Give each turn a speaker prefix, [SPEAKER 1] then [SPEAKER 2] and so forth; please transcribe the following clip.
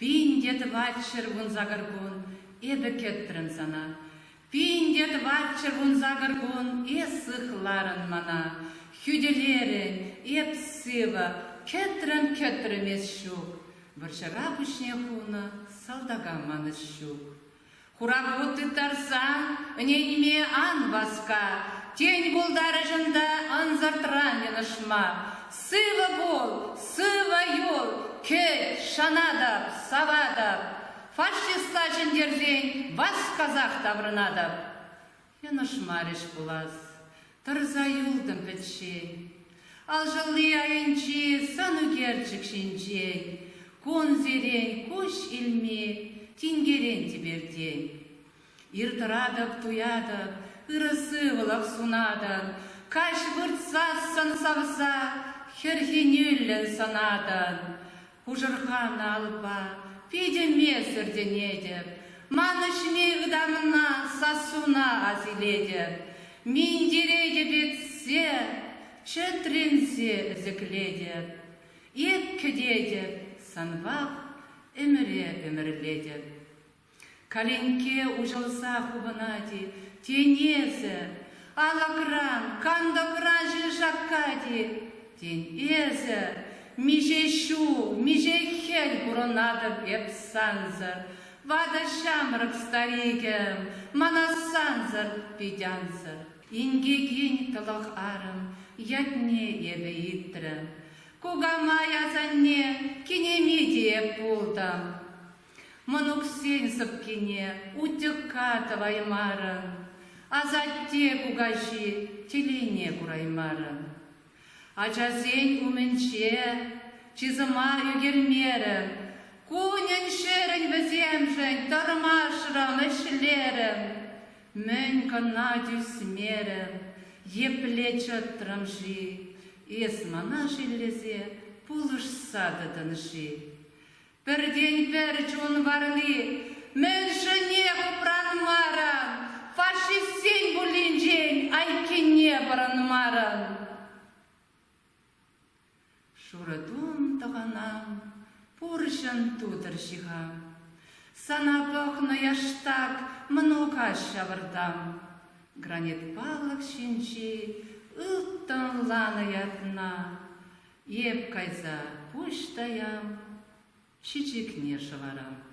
[SPEAKER 1] 1418 кун эпӗ кӗтрӗм сана. 1418 кун эс сыхларӑн мана, хӳтӗлерӗн, эп сывӑ, кӗтрӗм-кӗтрӗм эс ҫук. Вӑрҫӑра пуҫне хунӑ салтака манӑҫ ҫук. Хура хут тыттарсан ӗненме ан васка, тен, пултарӑҫӑн та ӑнсӑртран йӑнӑшма. Сывӑ пул, сывӑ юл, кӗт, шанатӑп, саватӑп. Фашиста ҫӗнтерсен васкасах таврӑнатӑп. Йӑнӑшмарӗҫ пулас, тӑрса юлтӑм пӗччен. Алшӑлли айӗнчи сӑн ӳкерчӗк ҫинчен кунсерен куҫ илми тинкерен типертен. Ир тӑратӑп, туятӑп, ырӑ сывлӑх сунатӑп, каҫ выртсассӑн савса хӗрхенӳллӗн сӑнатӑн. Кушӑрханӑ алпа питӗме сӗртӗнетӗп, манӑҫми ытамна сассуна асилетӗп, минтере йӗпетсе, чӗтренсе ӗсӗклетӗп. Эп кӗтетӗп, санпах ӗмӗре ӗмӗрлетӗп. Калинкке уҫӑлса хупӑнать-и, тен эсӗ, алӑкран, кантӑкран ҫил шаккать-и, тен эсӗ, миҫе ҫул, миҫе хӗл пурӑнатӑп эп сансӑр, ватӑ ҫамрӑк старикӗм, мана сансӑр пит ансӑр. Инкекин тӑлӑх арӑм ятне эпӗ илтрӗм, кукамай асанне кинеми те эп пултӑм. Мӑнуксен сӑпкине утьӑкка тӑваймарӑн, асатте кукаҫи телейне кураймарӑн. Ачасен умӗнче чысӑма ӳкермерӗм, кунӗн-ҫӗрӗн вӗсемшӗн тӑрмашрӑм, ӗҫлерӗм. Мӗн кӑна тӳсмерӗм, епле чӑтрӑм-ши, эс мана шеллесе пулӑшса тӑтӑн-ши? Пӗртен-пӗр чун варли мӗншӗнех упранмарӑн, фашистсен пуллинчен айккине пӑрӑнмарӑн. Шурӑ тум тӑхӑнам, пурҫӑн тутӑр ҫыхам. Сана пӑхнӑ яштак мӑнука ҫавӑртам. Гранит палӑк ҫинчи ылтӑнланӑ ятна Эп кайса пуҫ таям, чечекне шӑварам.